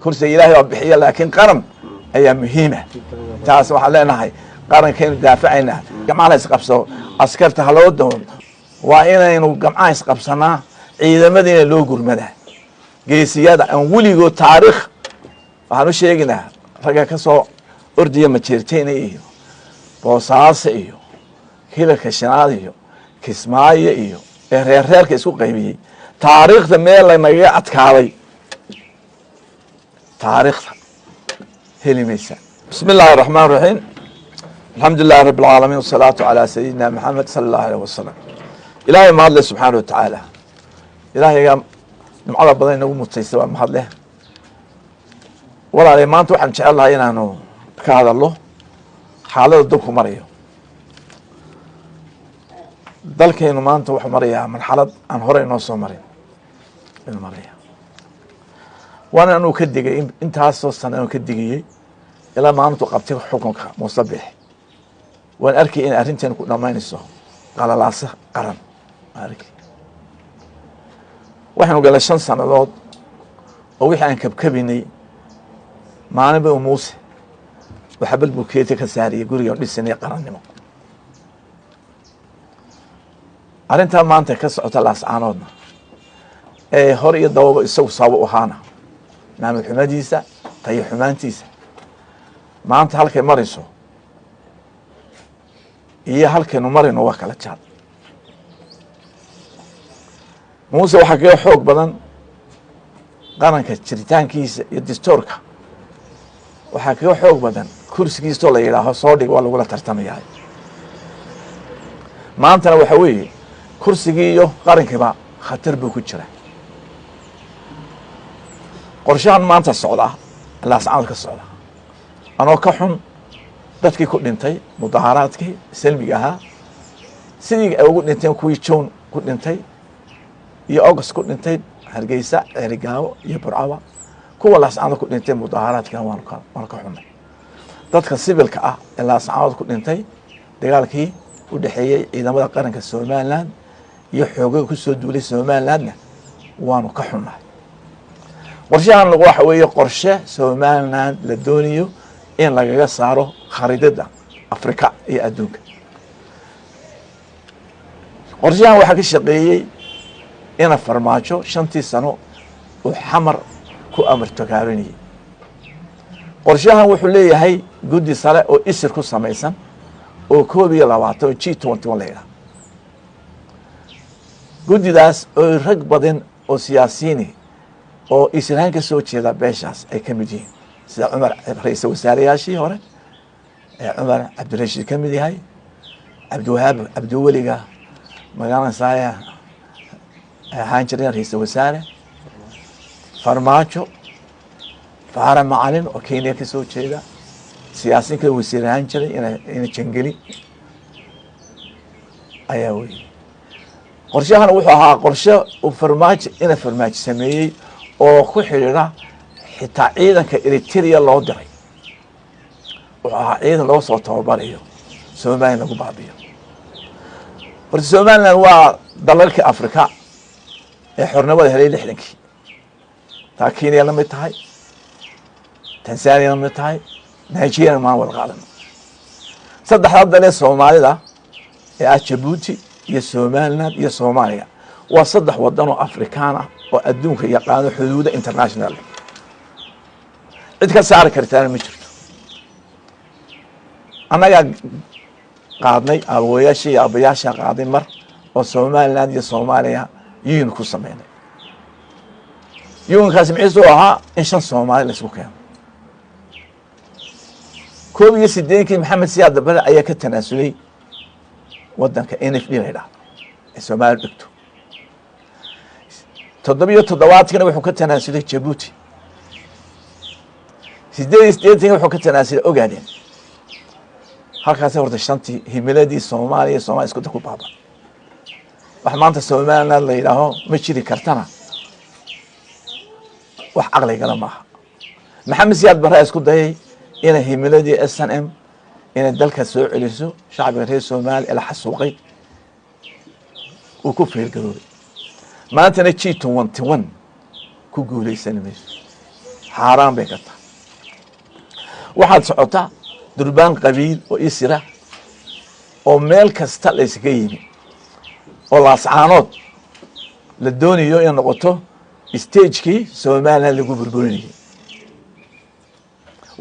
Kursiga Ilaahay baa bixiya, laakiin qaran ayaa muhiima. Taas waxaan leenahay, qarankaynu daafacaynaa. Gamcaha la isqabsado, askarta ha loo doono. Waa inaynu gamcaha isqabsanaa, ciidamadiina loo gurmadaa, geesiyada aan weligood taariikh. Waxaan u sheegaynaa ragga ka soo ordaya Majeerteyna iyo Boosaaso iyo Hilalka Shanaad iyo Kismaayo iyo ee reerreerka isku qaybiyey, taariikhda meel lanagaga adkaaday taariikhda heli maysa. Bismi illaahi araxmaan raxiim. Alxamdu lilahi rabi alcaalamiin, wasalaatu calaa sayidina Maxamed sala allahu aleyh wasalam. Ilaahay mahadle subxaana wa tacaala. Ilaahayga nimcada badan inagu mutaysta waa mahadleh. Walaalay, maanta waxaan jecel lahay inaanu ka hadalno xaalada dalku marayo. Dalkaynu maanta wuxuu marayaa marxalad aan horey inoo soo marin inuu maraya. Waana anuu ka digay intaasoo sana anuu ka digayey ilaa maalintuu qabtay xukunka Muuse Bix. Waan arkay in arrinteenu ku dhamaynayso qalalaasa qaran. Waan arkay waxaynu galay 5 sanadood oo wixii aan kabkabinay maalin ba Muuse oo xabad bukeeti ka saariyay guriga dhisanay qarannimo. Arrintaa maanta ka socota Laascaanoodna ee hor iyo dababa isagu sabab u ahaana, maamul xumadiisa, tayo xumaantiisa, maanta halkay marayso iyo halkaynu marayno waa kala jaad. Muuse waxaa kaga xoog badan qaranka jiritaankiisa iyo distoorka, waxaa kaga xoog badan kursigiisoo la yidhaaho soo dhig, waa lagula tartamayaa. Maantana waxa weeye kursigii iyo qarankiiba khatar buu ku jira. Qorshahan maanta socda, Laascaanood ka socda, anoo ka xun dadkii ku dhintay mudaaharaadkii salmiga ahaa, sidii ay ugu dhinteen kuwii June ku dhintay iyo August ku dhintay Hargeysa, Ceerigaabo iyo Burcaba, kuwa Laascaanood ku dhintay mudaaharaadkina waanu ka xunnay. Dadka sibilka ah ee Laascaanood ku dhintay dagaalkii u dhexeeyey ciidamada qaranka Somaliland iyo xoogaga kusoo duulay Somalilandna waanu ka xunnahay. Qorshahan waxa weeye qorshe Somaliland la doonayo in lagaga saaro khariidada Afrika iyo adduunka. Qorshahan waxaa ka shaqeeyey ina Farmaajo 5tii sano uu Xamar ku amartogaabanayay. Qorshahan wuxuu leeyahay guddi sare oo isir ku samaysan oo 21 oo G21 la yidhaha. Guddidaas oo rag badan oo siyaasiyiini oo israan ka soo jeeda beeshaas ay ka mid yihiin, sida Cumar, ra-iisal wasaareyaashii hore ee Cumar Cabdirashiid ka mid yahay, Cabdiwahaab, Cabdiweliga magaalada saaya ahaan jireen ra-iisal wasaare, Farmaajo, Faara Macalin oo Kenya ka soo jeeda, siyaasiin kala wasiir ahaan jiray, ina Jangeli ayaa weyey. Qorshahan wuxuu ahaa qorshe uu Farmaajo, ina Farmaajo sameeyey oo ku xidhiidha xitaa ciidanka Eritrea loo diray. Wuxuu ahaa ciidan loo soo tababarayo Somalilan lagu baabiyo. Horta Somaliland waa dalalkii Africa ee xornimada helay 60kii. Taa Kenya la mid tahay, Tanzania la mid tahay, Nigeria maan wada qaadano. Saddexdaa dalee Soomaalida ee ah Jabuuti iyo Somaliland iyo Soomaaliya waa saddex wadan oo Afrikaan ah oo adduunka yaqaano xuduuda international. Cid ka saari kartaana ma jirto. Annagaa qaadnay, aabooyaashii iyo aabayaashaa qaaday mar oo Somaliland iyo Soomaaliya union ku sameynay. Unionkaasi maciisu ahaa in shan Soomaali la isku keeno. 81kii Maxamed Siyaad Bare ayaa ka tanaasulay wadanka NFD la yidhahdo ee Soomaaliya dhigto. 77kina wuxuu ka tanaasulay Jabuuti. 88kina wuxuu ka tanaasulay Ogaadeen. Halkaasi horta shantii himiladii Soomaaliya, Somalia isku da ku baaba. Wax maanta Somaliland la yidhaaho ma jiri kartana, wax caqligala maaha. Maxamed Siyaad Barre isku dayay inay himiladii SNM inay dalka soo celiso shacbiga reer Soomaaliya la xasuuqay, uu ku failgaroobay. Maantana G21 ku guuleysan mayso. Xaaraan bay ka tahay. Waxaad socotaa durbaan qabiil oo isira oo meel kasta la yskaga yimi, oo Laascaanood la doonayo inay noqoto stagekii Somaliland lagu burburinayay.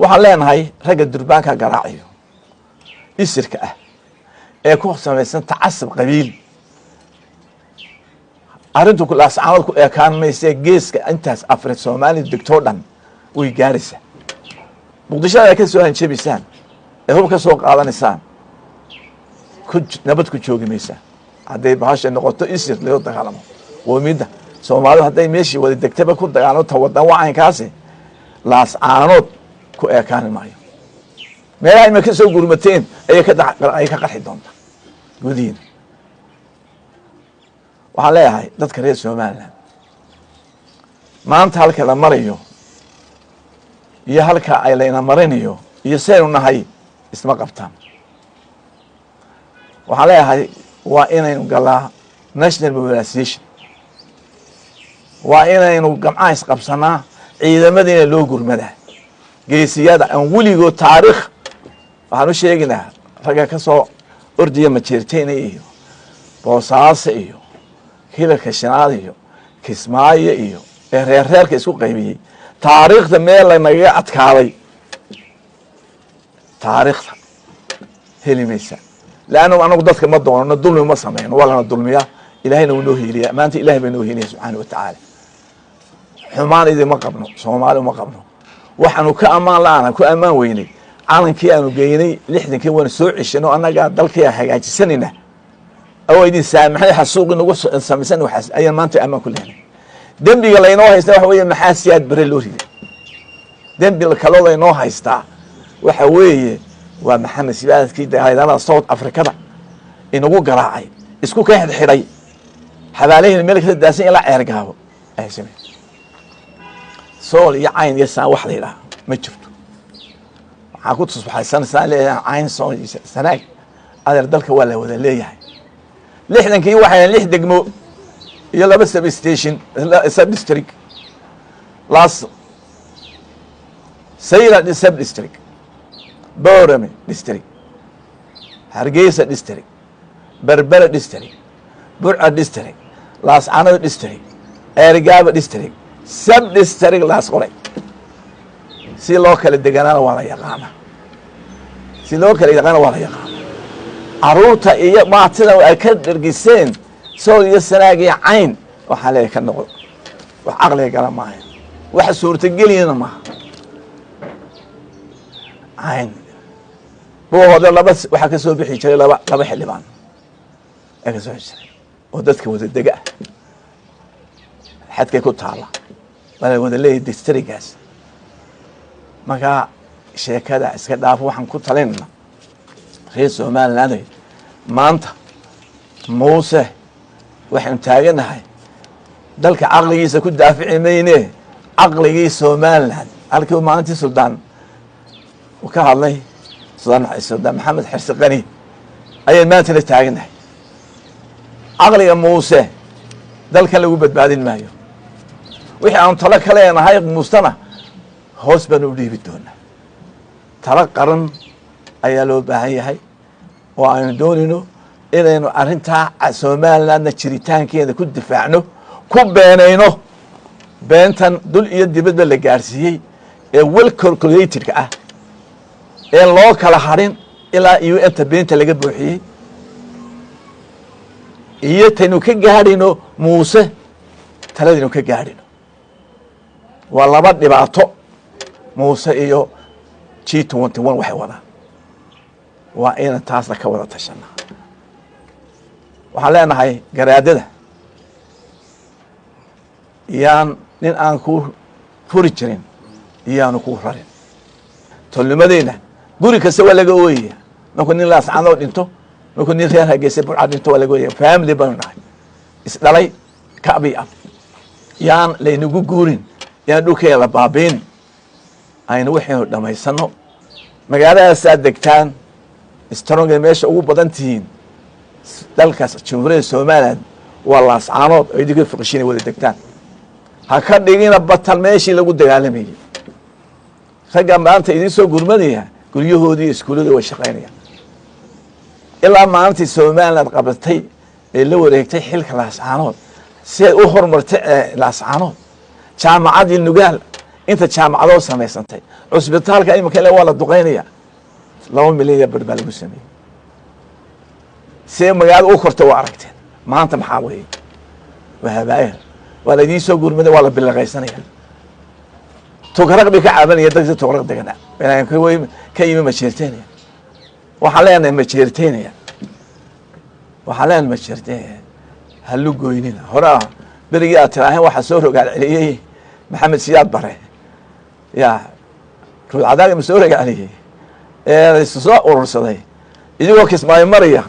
Waxaan leenahay ragga durbaanka garaacayo isirka ah ee ku samaysan tacasub qabiil, arrintu Laascaanood ku ekaan mayse. Geeska intaas Afri Soomaaliya degtoo dhan way gaaraysaa. Muqdishada ay ka soo hanjabaysaan ee hub ka soo qaadanaysaan, ku nabad ku joogi maysaan hadday bahasha noqoto isir loo dagaalamo. Qoomiyadda Soomaalidu hadday meeshii wada degtaba ku dagaalamo, ta wadan wacaynkaasi Laascaanood ku eekaani maayo. Meelaha ima ka soo gurmateen ayay ka ayay ka qarxi doontaa gudihiina. Waxaan leeyahay dadka reer Somaliland, maanta halka la marayo iyo halka ay layna marinayo iyo saynu nahay isma qabtaan. Waxaan leeyahay waa inaynu galaa national mobilization, waa inaynu gamcaha isqabsanaa, ciidamadiina loo gurmadaa, geesiyada aan weligood taariikh. Waxaan u sheegaynaa ragga ka soo ordaya Majeerteyna iyo Boosaaso iyo Hilalka Shanaad iyo Kismaayo iyo ee reerreerka isku qaybiyey, taariikhda meel lanagaga adkaaday taariikhda heli maysa. Leanna anagu dadka ma doonano, dulmi ma sameyno, waa lana dulmiyaa. Ilahayna wuu noo hiiliyaa. Maanta Ilahay baa noo hiiliya subxaana wa tacaala. Xumaan idinma qabno, Soomaali uma qabno. Waxaanu ka ammaan la-aana ku ammaan weynay calankii aanu geynay 60-kii, waanu soo ceshano. Annagaa dalkii hagaajisanayna oo idin saamaxay xasuuqi nagu samaysan waxaas ayaan maanta ammaan ku lehnay. Dembiga laynoo haysta waxa weeye, maxaa Siyaad Bare loo riday? Dembi kaloo laynoo haystaa waxa weeye, waa Maxamed Siyaadkii dagaalada South Africada inagu garaacay, isku ka xidhxidhay, xabaalahina meel kasta daasan ilaa Ceergaabo ay samey. Sool iyo Cayn iyo Saan wax la yidhaha ma jirto. Waxaa ku tusbaxaysanaysaa leeyahay Cayn, Sool iyo Sanaag. Adeer, dalka waa la wada leeyahay. 60-kii waxay lix degmo iyo laba substation, sub district, Las Sayla sub district, Borame district, Hargeysa district, Berbera district, Burca district, Laascanado district, Ceerigaaba district, sub district Laas Qoray. Si loo kala deganaana waa la yaqaana, si loo kala yaqaana waa la yaqaana. Caruurta iyo maatida ay ka dhergiseen Sool iyo Sanaag iyo Cayn, waxaa leeyahay ka noqdo. Wax caqliga gala maayo, waxa suurtageliyana maaha. Cayn Buuhoodle laba waxaa ka soo bixi jiray, laba xildhibaan ayaa ka soo bixi jiray oo dadka wada dega ah. Xadkay ku taala waa la wada leeyahy districtgaas. Markaa sheekada iska dhaafo. Waxaan ku talinayna reer Somaliland, maanta Muuse waxaynu taaganahay dalka caqligiisa ku daafici mayne, caqligii Somaliland. Halkii maalintii suldaan uu ka hadlay, Suldaan Maxamed Xirsi Qani, ayaan maantana taaganahay. Caqliga Muuse dalkan lagu badbaadin maayo. Wixii aanu talo ka leenahay Muusena hoos baanu u dhiibi doonaa. Talo qaran ayaa loo baahan yahay oo aynu doonayno inaynu arrintaa Somalilandna jiritaankeeda ku difaacno, ku beenayno beentan dul iyo dibadba la gaarsiiyey ee well calculatedka ah ee loo kala harin ilaa UN-ta beenta laga buuxiyey, iyo taynu ka gaadhayno Muuse taladaynu ka gaadhayno. Waa laba dhibaato. Muuse iyo G21 waxay wadaan waa inaan taasna ka wada tashanaa. Waxaan leenahay garaadada, yaan nin aan ku furi jirin iyaanu ku rarin. Tolnimadeyna guri kasta waa laga ooyaya markuu nin Laascanoo dhinto, markuu nin reer Hargeysa, Burca dhinto, waa laga ooyaya. Family baynu nahay isdhalay kabi ab. Yaan laynagu guurin, yaan dhulkeena la baabiin. Aynu waxaynu dhamaysano. Magaaladaasaad degtaan, stronga meesha ugu badan tihiin dalkaas Jamhuuriyadda Somaliland waa Laascaanood oo idinka Fiqishina wada degtaan. Ha ka dhigina batal meeshii lagu dagaalamayey. Ragga maanta idiin soo gurmanaya guryahoodii iyo iskuullada way shaqaynayaan. Ilaa maalintii Somaliland qabatay ee la wareegtay xilka Laascaanood, si ay u horumartay Laascaanood, jaamacaddii Nugaal, inta jaamacadoo samaysantay, cusbitaalka imika ile waa la duqeynaya, 2 milyan iyo bar baa lagu sameeyey si magaalada u kortay. Waa aragteen. Maanta maxaa weeye? Waa habaayar. Waa la idiin soo gurmaday, waa la bilaqaysanaya. Tugraq bay ka caabanaya dadka Tugraq degana ka yimi Majeerteenaya. Waxaan leenahay Majeerteenaya, waxaan leenahay Majeerteenaya, halu goynina. Hore berigii aad tiraaheen waxaa soo rogaal celiyey Maxamed Siyaad Bare, ya ruudcadaag ma soo rogaal celiyey ee isu soo urursaday idigoo Kismaayo maraya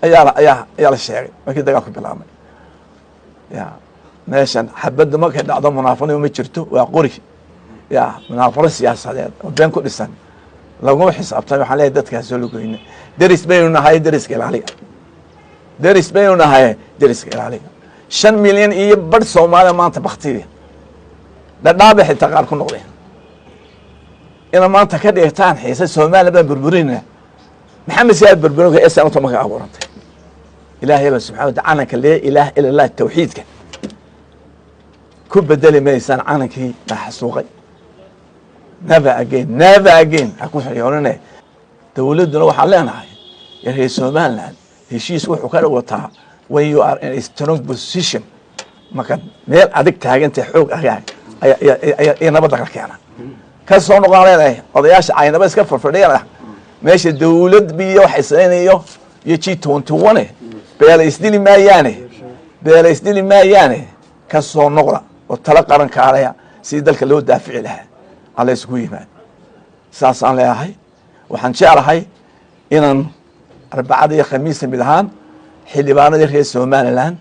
ayaa la sheegay markii dagaalku bilaabmay. Ya meeshan xabadda markay dhacdo munaafaqnimo ma jirto, waa qori. Ya munaafaqo siyaasadeed oo been ku dhisan laguma xisaabtay. Waxaan leeyahay dadkaas soo lagoyna. Deris baynu nahay, deriska ilaaliya. Deris baynu nahay, deriska ilaaliya. 5.5 milyan Soomaaliya maanta baktida Dhadhaabe xitaa qaar ku noqdeen ina maanta ka dhigtaan xiisa Soomaaliya baan burburinaa. Maxamed Siyaad burburin SNMta marka abuurantay. Ilaahay baa subxana wataala calanka laa ilaaha ila Allah tawxiidka ku bedeli maysaan calankii la xasuuqay. Never again, never again ha ku xoryoonine. Dowladduna waxaan leenahay reer Somaliland, heshiis wuxuu ka wataa when you are in a strong position, markaad meel adig taagantay, xoog agaag ayaa nabadda ka keena. Ka soo noqon leenahay odayaasha caynaba iska farfadhiyana meesha dowlad biyo waxay samaynayo iyo G21 beela isdili maayaane, beela isdili maayaane. Ka soo noqda oo talo qaran kaalaya sidii dalka loo daafici lahaa alla isugu yimaado. Saasaan leeyahay. Waxaan jeclahay inaan Arbacada iyo Khamiista mid ahaan xildhibaanadii reer Somaliland,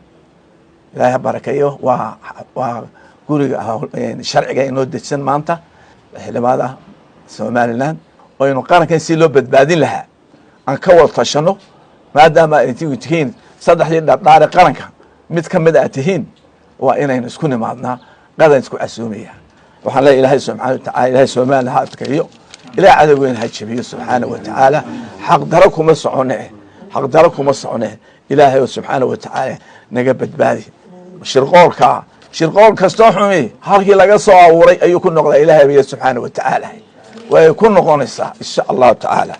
Ilaahay ha barakeeyo, waa guriga sharciga inoo dejisan maanta xildhibaanada Somaliland oo aynu qarankan si loo badbaadin lahaa aan ka wada tashano, maadaama ay tihiin saddexdii dhardhaare qaranka mid ka mid aad tihiin, waa inaynu isku nimaadnaa, qadan isku casuumaya. Waxaan leeyahay Ilaahay subxana watacala, Ilahay Somaliland ha adkeeyo, Ilahay cadowgeena ha jabiyo subxaana wa tacaala. Xaqdaro kuma socone, xaqdaro kuma socone. Ilaahay oo subxaana wa tacaala naga badbaadi shirqoolka. Shirqool kastoo xumi halkii laga soo abuuray ayuu ku noqdaa. Ilahay baya subxaana wa tacaala way ku noqonaysaa insha Allahu tacaala.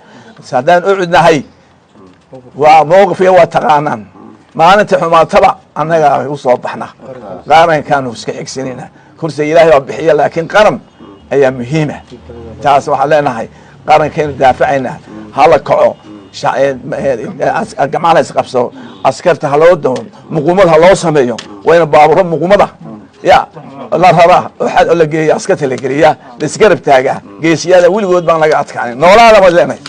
Haddaan u cudnahay waa mowqifka, waa taqaanaan. Maalinta xumaataba annaga usoo baxna, qarankaanu iska xigsanayna. Kursiga Ilahay baa bixiya, laakiin qaran ayaa muhiima. Taas waxaan leenahay qarankaynu daafacaynaa. Hala kaco, gacmaha la isqabsado, askarta haloo dao, muqumad ha loo sameeyo. Waa ina baaburo muqumada ya la raraa oo xad oo la geeya, askarta la geliyaa, la isgarab taagaa. Geesiyaada weligood baan laga adkaanin. Noolaada baad leenahay.